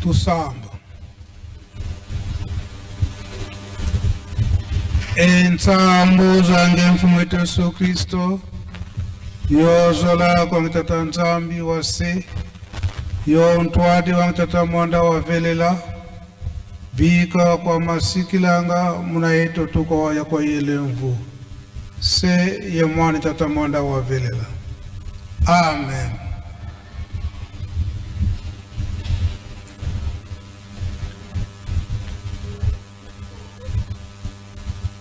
Tusamba. Entsambu zange mfumu wetu Yesu Kristo yozola kwa tata Nzambi wase yo ntwadi wa tata mwanda wa velela bika kwa masikilanga muna yetu tuko ya kwa yelemvu se ye mwana tata mwanda wa velela. Amen.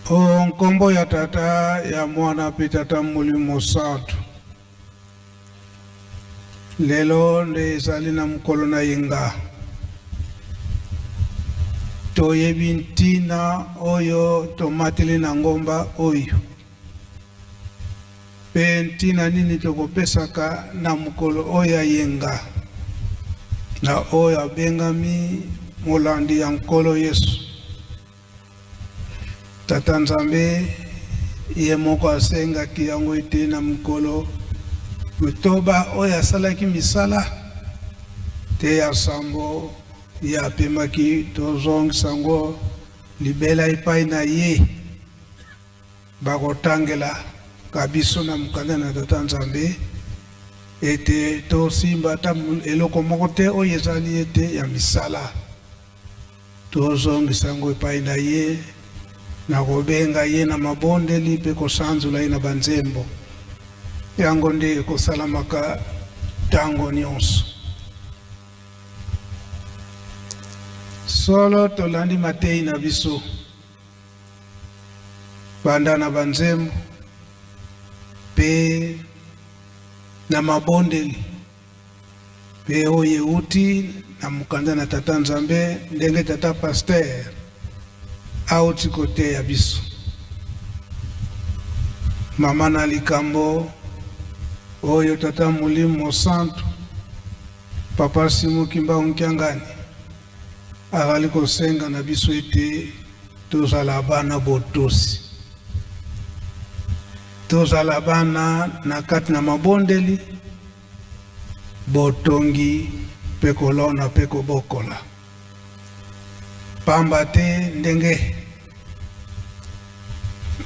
O nkombo ya Tata ya Mwana mpe Tata Molimo Santu. Lelo nde ezali na mokolo na yenga. Toyebi ntina oyo tomateli na ngomba oyo mpe ntina nini tokopesaka na mokolo oyo ya yenga na oyo abengami molandi ya Nkolo Yesu. Tata Nzambe ye moko asengaki yango ete na mokolo motoba oyo asalaki misala te ya sambo ye apemaki, tozongisa yango libela epai na ye. Bakotangela ka biso na mokanda na Tata Nzambe ete tosimba ata eloko moko te oyo ezali ete ya misala. Tozongisa yango epai na ye na kobenga ye na mabondeli mpe kosanzola ye na banzembo. Yango nde ekosalamaka ntango nyonso. Solo tolandi mateyi na biso banda na banzembo mpe na mabondeli Mpe oyo euti na mokanda na Tata Nzambe, ndenge Tata Pasteur auti koteya biso. Mama na likambo oyo Tata Molimo Mosantu, Papa Simon Kimbangu Kiangani azali kosenga na biso ete tozala bana botosi, tozala bana na kati na mabondeli Botongi mpe kolona mpe kobokola. Pamba te ndenge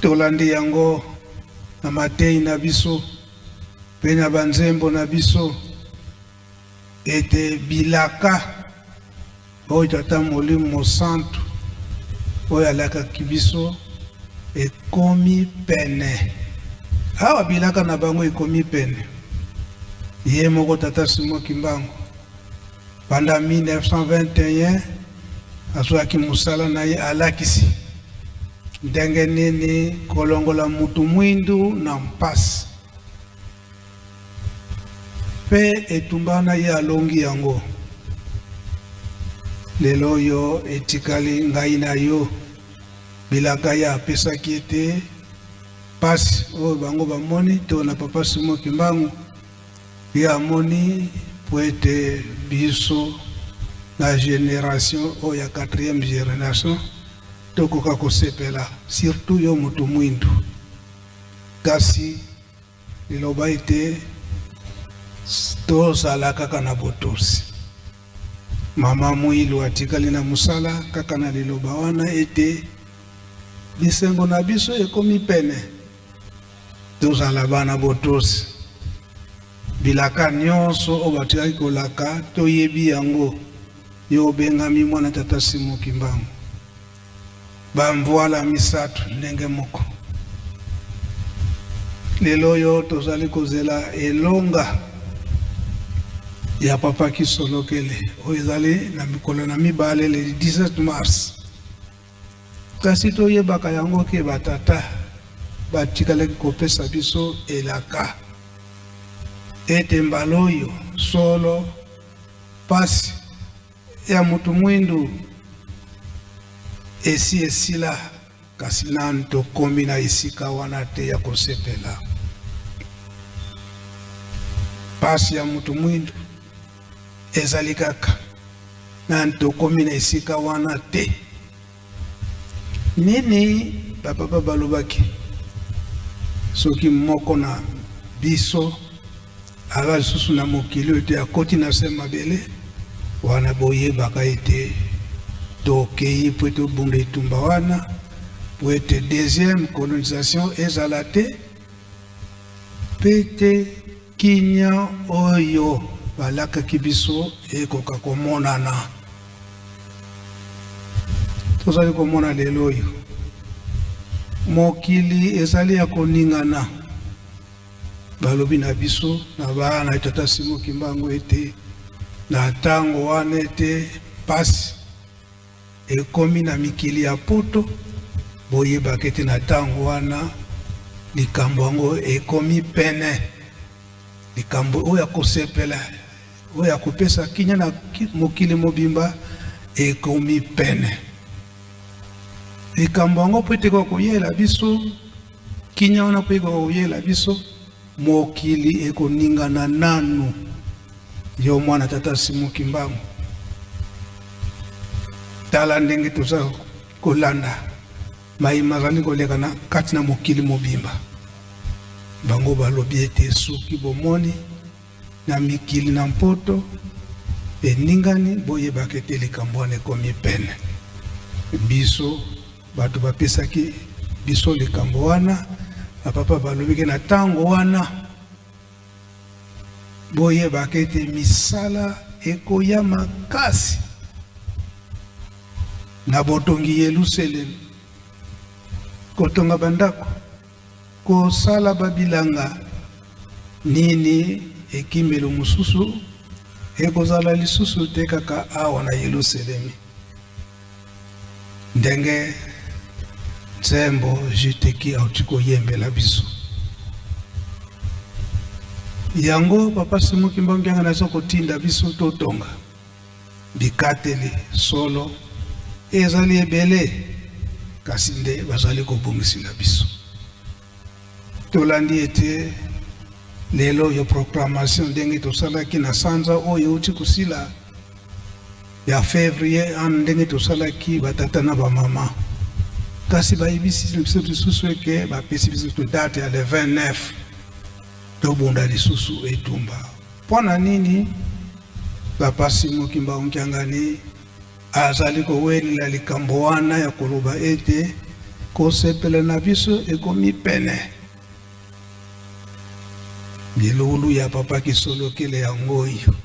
tolandi yango na mateyi na biso mpe na banzembo na biso ete bilaka Oyo Tata Molimo Mosantu oyo alakaki biso ekomi pene. Awa bilaka na bango ekomi pene. Ye moko Tata Simon Kimbangu banda 1921 azwaki mosala na ye, alakisi ndenge nini kolongola mutu mwindu na mpasi. Mpe etumba wana ye alongi yango. Lelo oyo etikali ngai na yo bilaka ye apesaki ete pasi oyo bango bamoni to na papa Simon Kimbangu ye amoni po ete biso na generation oyo ya quatrième generation tokoka kosepela surtout yo moto mwindu kasi Liloba ete tozala kaka na botosi. Mama Muilu atikali na mosala kaka na liloba wana ete bisengo na biso ekomi pene. Tozala bana botosi. Bilaka nyonso oyo batikaki kolaka toyebi yango. Yo obengami mwana tata Simon Kimbangu. Ba mvuala misatu ndenge moko. Lelo oyo tozali kozela elonga ya Papa Kisolokele oyo ezali na mikolo na mibale le 17 mars. Kasi toyebaka yango ke ba tata batikalaki kopesa biso elaka ete mbala oyo solo pasi ya mutu mwindu esi esila, kasi nanu tokomi na esika wana te ya kosepela. Pasi ya mutu mwindu ezali kaka, nanu tokomi na esika wana te. Nini ba papa balobaki? Soki moko na biso aza lisusu na mokili oyo te, akoti na se mabele, Wana boyebaka ete tokei mpo tobunda etumba wana mpo ete deuxième colonisation ezala te mpe te kimia oyo balakaki biso ekoka komonana. Tozali komona lelo oyo mokili ezali ya koningana. Balobi na biso na bana ya tata Simon Kimbangu ete na ntango wana ete mpasi ekomi na mikili ya poto, boyebaka ete na ntango wana likambo yango ekomi pene, likambo oyo ya kosepela, oyo ya kopesa kimia na mokili mobimba ekomi pene. Likambo yango mpo ete koyela biso kimia wana, mpo ekoka koyela biso, mokili ekoningana nanu. Yo mwana tata Simon Kimbangu, tala ndenge toza kolanda mai mazali koleka na kati na mokili mobimba. Bango balobi ete soki bomoni na mikili na mpoto eningani, boyebaka ete likambo wana ekomi pene. Biso bato bapesaki biso likambo wana, bapapa balobi ke na ntango wana boyebaka ete misala ekoya makasi na botongi Yelusalemi, kotonga bandako, kosala babilanga, nini ekimelo mosusu ekozala lisusu te kaka awa na Yelusalemi. Ndenge nzembo Juteki auti koyembela biso yango, papa Simon Kimbangu Kiangani aza kotinda biso totonga bikateli solo ezali ebele, kasi nde bazali kobongisela biso. Tolandi ete lelo oyo proclamation ndenge tosalaki na sanza oyo euti kosila ya février an, ndenge tosalaki batata na bamama, kasi bayebisi biso lisusu eke bapesi biso to date ya le 29 tobunda lisusu etumba. Mpo na nini papa Simon Kimbangu Kiangani azali kowelela likambo wana ya koloba ete kosepela na biso ekomi pene? Milulu ya papa Kisolokele yango oyo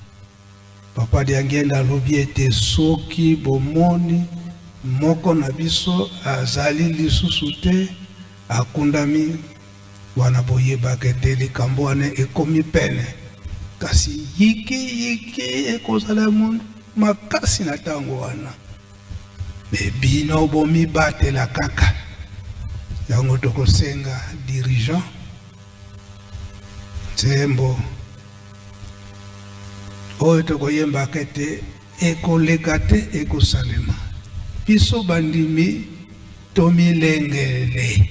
papa Diangienda alobi ete soki bomoni moko na biso azali lisusu te, akundami wana, boyebaka ete likambo wana ekomi pene, kasi yiki yiki ekozala makasi na ntango wana. Me bino bomibatela kaka. Yango tokosenga dirigeant nzembo oyo tokoyembaka ete ekoleka te, ekosalema. Biso bandimi tomilengele.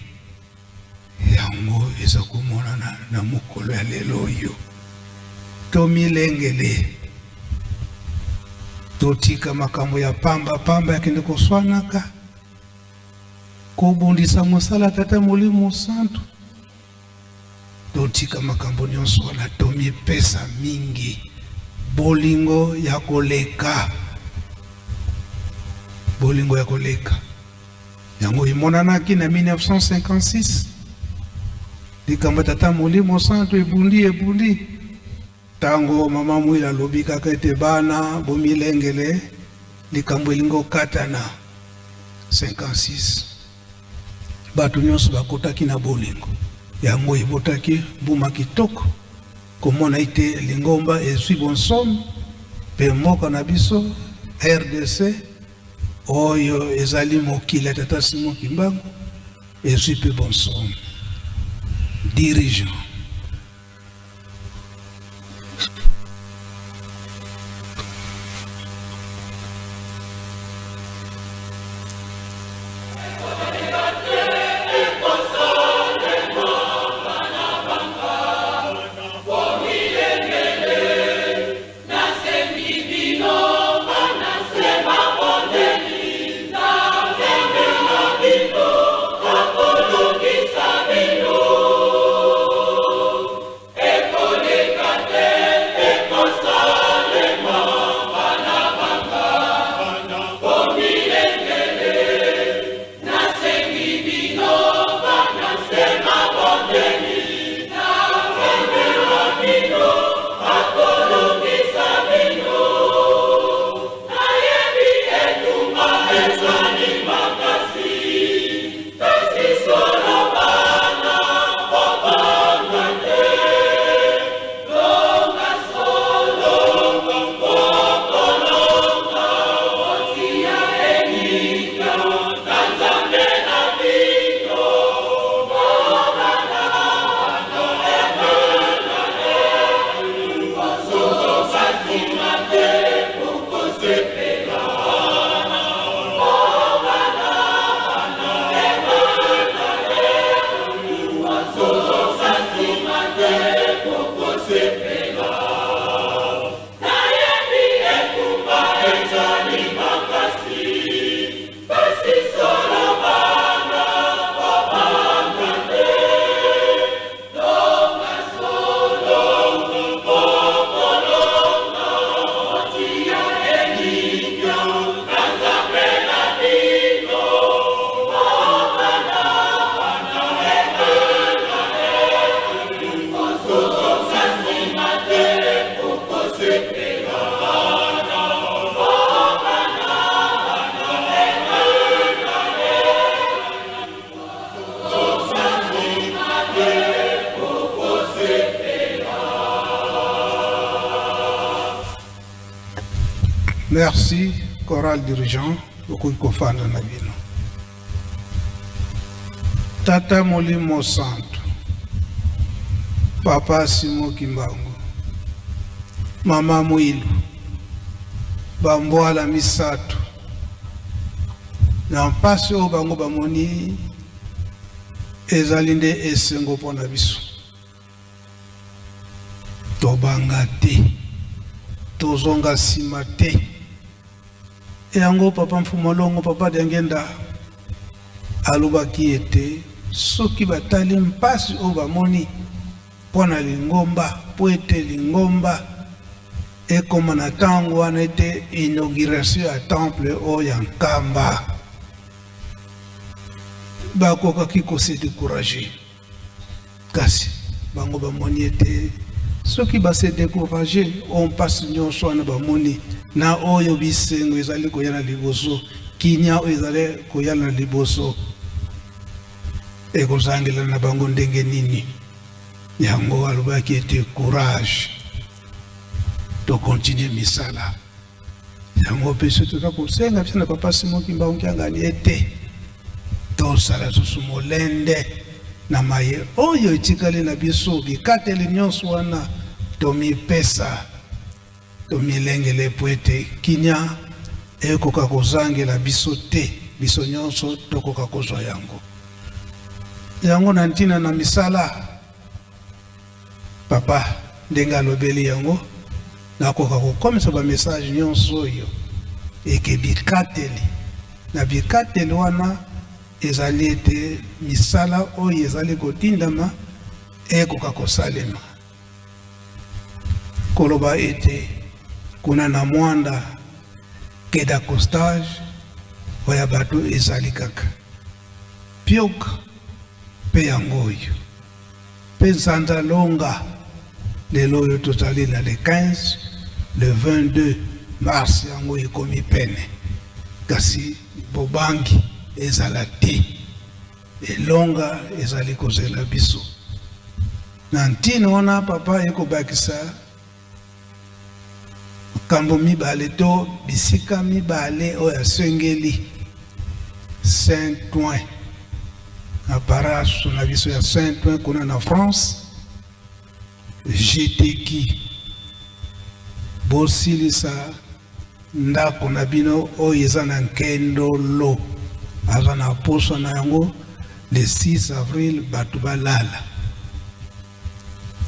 Yango eza komonana na mokolo ya lelo oyo. Tomilengele, totika makambo ya pamba pamba yakende koswanaka, kobundisa mosala tata Molimo Santu. Totika makambo nyonso wana, tomipesa mingi bolingo ya koleka, bolingo ya koleka. Yango emonanaki na 1956, likambo tata Molimo Santu ebundi ebundi ntango mama Mwila alobi kaka ete bana bomilengele, likambo elingi okatana. 56 bato nyonso bakotaki na bolingo, yango ebotaki mbuma kitoko komona ete lingomba ezwi bonsomi mpe mboka na biso RDC oyo ezali mokili ya tata Simon Kimbangu ezwi mpe bonsomi. Dirigeant. Merci chorale dirigeant, bokoki kofanda na bino. Tata Molimo Santu, Papa Simon Kimbangu, Mama Mwilu, bambwala misato na mpasi oyo bango bamoni ezali nde esengo mpo na biso. Tobanga te, tozonga nsima te. Yango papa Mfumu Longo, papa Diangenda alobaki ete soki batali mpasi oyo bamoni mpo na lingomba, mpo ete lingomba ekoma na ntango wana ete inauguration ya temple oyo ya Nkamba, bakokaki ko se decourager. Kasi bango bamoni ete soki ba se decourager o mpasi nyonso wana bamoni na oyo bisengo ezali koya na liboso, kinia oyo ezali koya na liboso ekozangela na bango ndenge nini? Yango alobaki ete courage, to continuer misala. Yango mpe soki toza kosenga biso na papa Simon Kimbangu Kiangani ete tosala susu molende na maye oyo etikali na biso, bikateli nyonso wana tomipesa, tomilengele mpo ete kinia ekoka kozangela biso te, biso nyonso tokoka kozwa yango. Yango na ntina na misala Papa ndenge alobeli yango, nakoka kokomisa ba message nyonso oyo eke bikateli na bikateli wana ezali ete misala oyo ezali kotindama ekoka kosalema. Koloba ete kuna na Mwanda quai d'accostage oya bato ezali kaka pioka mpe yango oyo Mpe nsanza longa, lelo oyo tozali na le 15, le 22 mars yango ekomi pene, kasi bobangi ezala te, elonga ezali kozela biso. Na ntina wana papa ekobakisa Makambo mibale to bisika mibale oyo asengeli Saint-Ouen na paraso na biso ya Saint-Ouen kuna na France GTQ bosilisa ndako na bino oyo eza na Nkendolo aza na posa na yango le 6 avril bato balala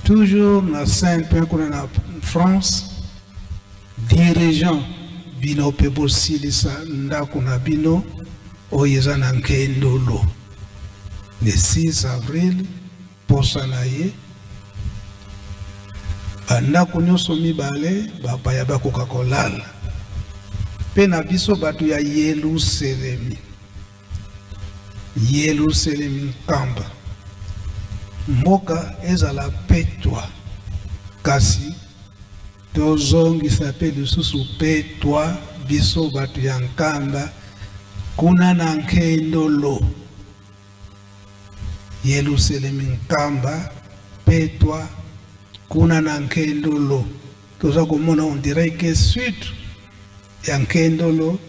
Toujours na Saint-Ouen kuna na France, dirigeant bino pe bosilisa ndako na bino oyo eza na Nkendolo le 6 avril posa na ye bandako nyonso mibale bapaya bakoka kolala mpe na biso bato ya Yelusalemi. Yelusalemi Nkamba, mboka ezala petwa, kasi tozongisa mpe lisusu petwa biso bato ya Nkamba kuna na Nkendolo. Yelusalemi Nkamba petwa kuna na Nkendolo, toza komona on dirait que sud ya Nkendolo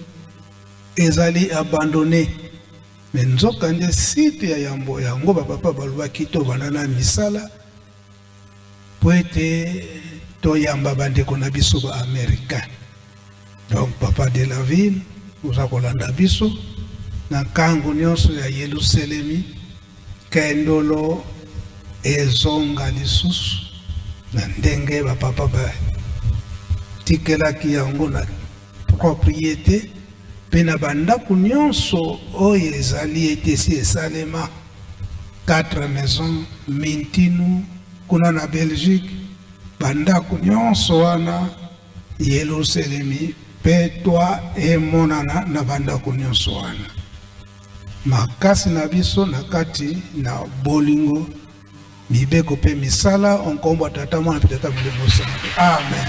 ezali abandonne mais nzoka nde site ya yambo yango ba papa balobaki tobanda na misala po ete toyamba bandeko na biso ba americain. Donc papa de la ville oza kolanda biso na nkango nyonso ya Yelusalemi Kendolo ezonga lisusu na ndenge ba papa batikelaki yango na propriete mpe na bandako nyonso oyo ezali ete esi esalema 4 maisons Mintinu kuna na Belgique, bandako nyonso wana Yelusalemi petwa emonana na bandako nyonso wana. Makasi na biso na kati na bolingo, mibeko mpe misala, o nkombo ya Tata, Mwana mpe Tata Molimo Santu. Amen.